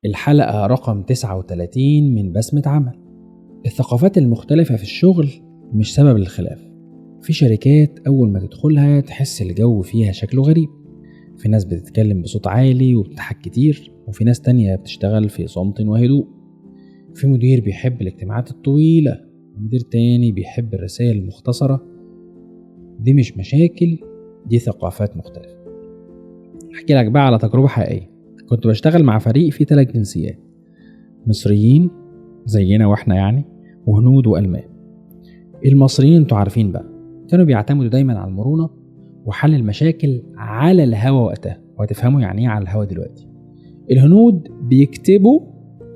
الحلقة رقم 39 من بسمة عمل. الثقافات المختلفة في الشغل مش سبب للخلاف. في شركات أول ما تدخلها تحس الجو فيها شكله غريب، في ناس بتتكلم بصوت عالي وبتضحك كتير، وفي ناس تانية بتشتغل في صمت وهدوء. في مدير بيحب الاجتماعات الطويلة، ومدير تاني بيحب الرسائل المختصرة. دي مش مشاكل، دي ثقافات مختلفة. احكي لك بقى على تجربة حقيقية. كنت بشتغل مع فريق فيه 3 جنسيات، مصريين زينا واحنا يعني، وهنود وألمان. المصريين انتوا عارفين بقى كانوا بيعتمدوا دايما على المرونة وحل المشاكل على الهوا وقتها، وهتفهموا يعني ايه على الهوا دلوقتي. الهنود بيكتبوا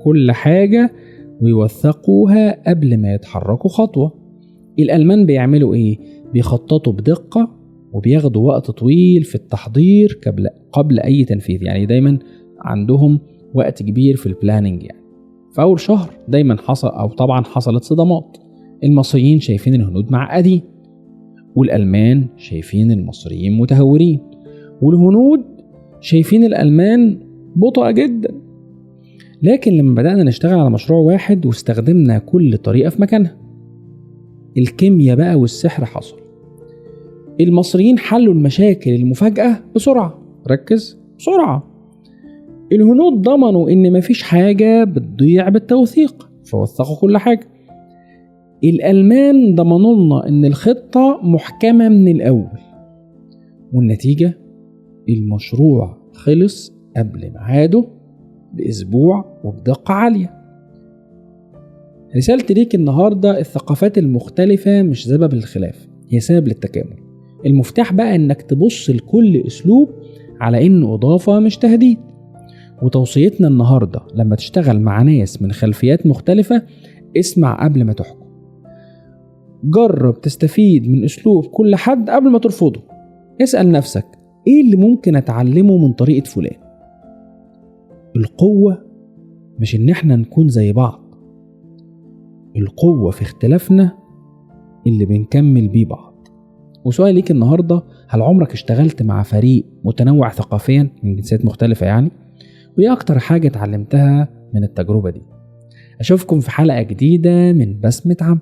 كل حاجة ويوثقوها قبل ما يتحركوا خطوة. الألمان بيعملوا ايه؟ بيخططوا بدقة وبياخدوا وقت طويل في التحضير قبل أي تنفيذ، يعني دايما عندهم وقت كبير في ال planning. يعني في أول شهر دايما حصل أو طبعا حصلت صدمات. المصريين شايفين الهنود معقدين، والألمان شايفين المصريين متهورين، والهنود شايفين الألمان بطء جدا. لكن لما بدأنا نشتغل على مشروع واحد واستخدمنا كل طريقة في مكانها، الكيمياء بقى والسحر حصل. المصريين حلوا المشاكل المفاجأة بسرعة، ركز، بسرعة. الهنود ضمنوا إن مفيش حاجة بتضيع بالتوثيق، فوثقوا كل حاجة. الألمان ضمنوا لنا إن الخطة محكمة من الأول، والنتيجة المشروع خلص قبل ميعاده بأسبوع وبدقة عالية. رسالتي ليك النهاردة، الثقافات المختلفة مش سبب للخلاف، هي سبب للتكامل. المفتاح بقى إنك تبص لكل أسلوب على إنه إضافة مش تهديد. وتوصيتنا النهاردة، لما تشتغل مع ناس من خلفيات مختلفة، اسمع قبل ما تحكم. جرب تستفيد من أسلوب كل حد قبل ما ترفضه. اسأل نفسك، إيه اللي ممكن أتعلمه من طريقة فلان؟ القوة مش إن إحنا نكون زي بعض، القوة في اختلافنا اللي بنكمل بيه بعض. وسؤال ليك النهاردة، هل عمرك اشتغلت مع فريق متنوع ثقافيا من جنسيات مختلفة يعني؟ وإيه أكتر حاجة اتعلمتها من التجربة دي؟ أشوفكم في حلقة جديدة من بسمة عمل.